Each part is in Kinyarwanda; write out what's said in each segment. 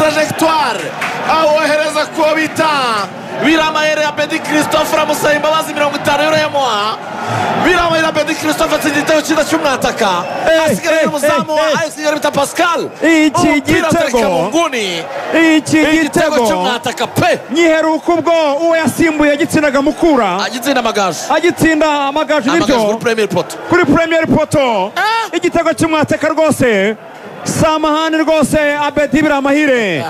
Trajectoire awohereza kuwo bita Biramahire Abedi Christophe, amusaba imbabazi 50 euro yamuha. Biramahire Abedi Christophe atsinda igitego cyiza cy'umwataka, asigaye umuzamu wa AS Kigali bita Pascal. Iki gitego, iki gitego cy'umwataka pe! Nyiheruka ubwo uwo yasimbuye agitsinaga Mukura, agitsinda Amagaju, agitsinda Amagaju nibyo, kuri premier poto, igitego cy'umwataka rwose. Samahani rwose Abedi Biramahire,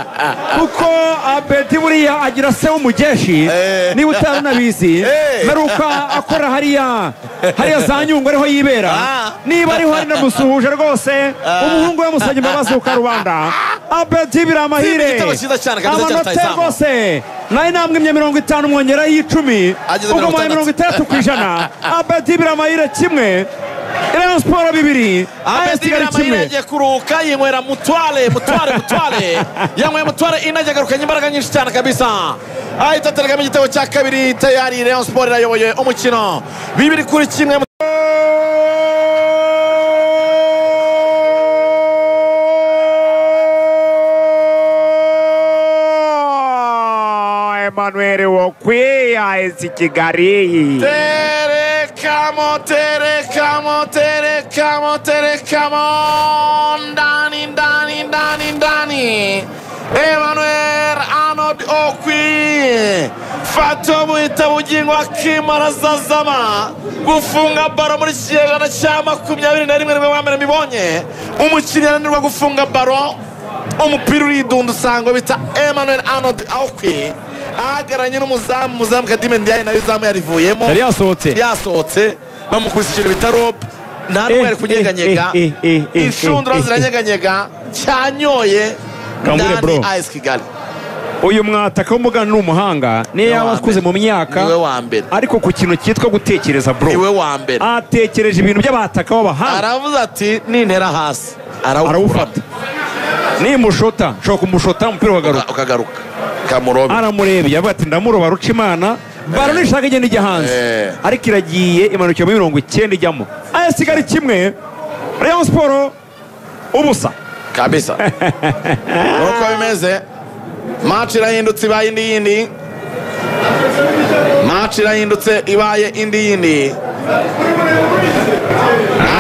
kuko Abedi buriya agira se w'umugeshi, niba utari unabizi, meruka akora hariya za Nyungwe ariho yibera, niba ariho ari namusuhuje rwose, umuhungu we musabye imbabazi ku karubanda. Abedi Biramahire amanota rwose nayo namwimye 50 mwongeraho 10, ubwo muhaye 60%. Abedi Biramahire 1, Rayon Sport 2, AS Kigali 1. Yagiye kuruhuka yinywera mutware yanyweye mutware inajya agarukanye imbaraga nyinshi cyane kabisa, ahita aterekamo igitego cya kabiri. Tayari Rayon Sport irayoboye umukino 2-1. Emmanuel Okwi, AS Kigali. Terekamo, ndani. Emmanuel Arnold Okwi fata buhita bugingo akimara zazama gufunga baro muri kinyejana cya 21 nibwo bwa mbere mbibonye umukinnyi ananirwa gufunga baro, umupira uridunda usanga bita Emmanuel Arnold Okwi ahagararanye n'umuzamu, umuzamu Kadime Ndiaye nawe izamu yarivuyemo, yari yasohotse, bamukubise ikintu bita rope, nta n'umwe ari kunyeganyega, inshundura ziranyeganyega, cyanyoye ndani AS Kigali. Uyu mwataka w'umugana ni umuhanga, niyo yaba akuze mu myaka, ariko ku kintu cyitwa gutekereza bro, niwe wa mbere atekereje ibintu by'abataka b'abahanga. Aravuze ati nintera hasi arawufata, nimushota nshobora kumushota umupira ukagaruka. Aramurebye avuga ati ndamuroba ruca Imana, baro nishaka igenda ijya hanze, ariko iragiye imanukira muri 90 ijyamo. AS Kigali 1, Rayon Sport 0 kabisa. Uko bimeze, match irahindutse ibaye indi yindi, match irahindutse ibaye indi yindi.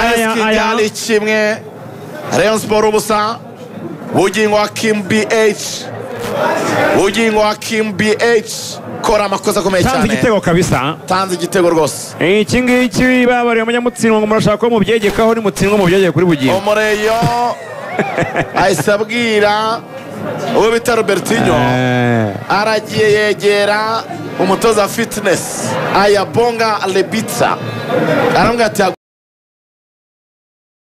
AS Kigali 1, Rayon Sport 0. Bugingo Hakim BH, Bugingo Hakim BH kora amakosa akomeye cyane, tanze igitego kabisa, tanze igitego rwose. Iki ngiki babariye umunyamutsindwa ngo murashaka ko mubyegekaho, ni mutsindwa mubyegeke kuri Bugingo. Umureyo ahise abwira uwo bita Robertinho, aragiye yegera umutoza fitness Ayabonga Lebitsa, aramubwira ati